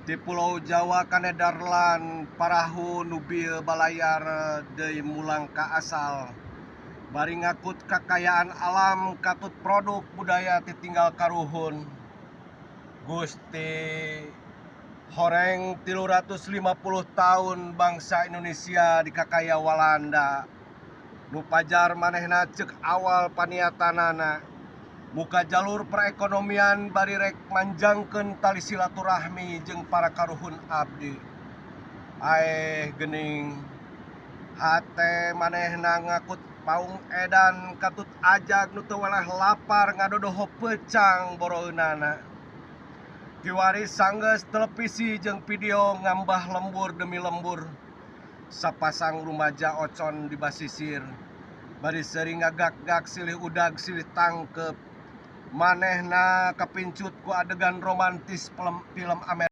Ti Pulau Jawa ka Nederland parahu nu bieu balayar deui mulang ka asal bari ngakut kakayaan alam katut produk budaya titinggal karuhun. Gusti, horeng 350 tahun bangsa Indonesia dikakaya Walanda nu pajar manehna ceuk awal paniatanana muka jalur perekonomian bari rek manjangkeun tali silaturahmi jeung para karuhun abdi. Aeh, geuning hate manehna ngakut paung edan katut ajag nu teu weleh lapar ngadodoho peucang boroeunana. Kiwari sanggeus televisi jeung video ngambah lembur demi lembur, sapasang rumaja ocon di basisir bari seuri ngagak-gak silih udag silih tangkep. Manehna kapincut ku adegan romantis film Amerika.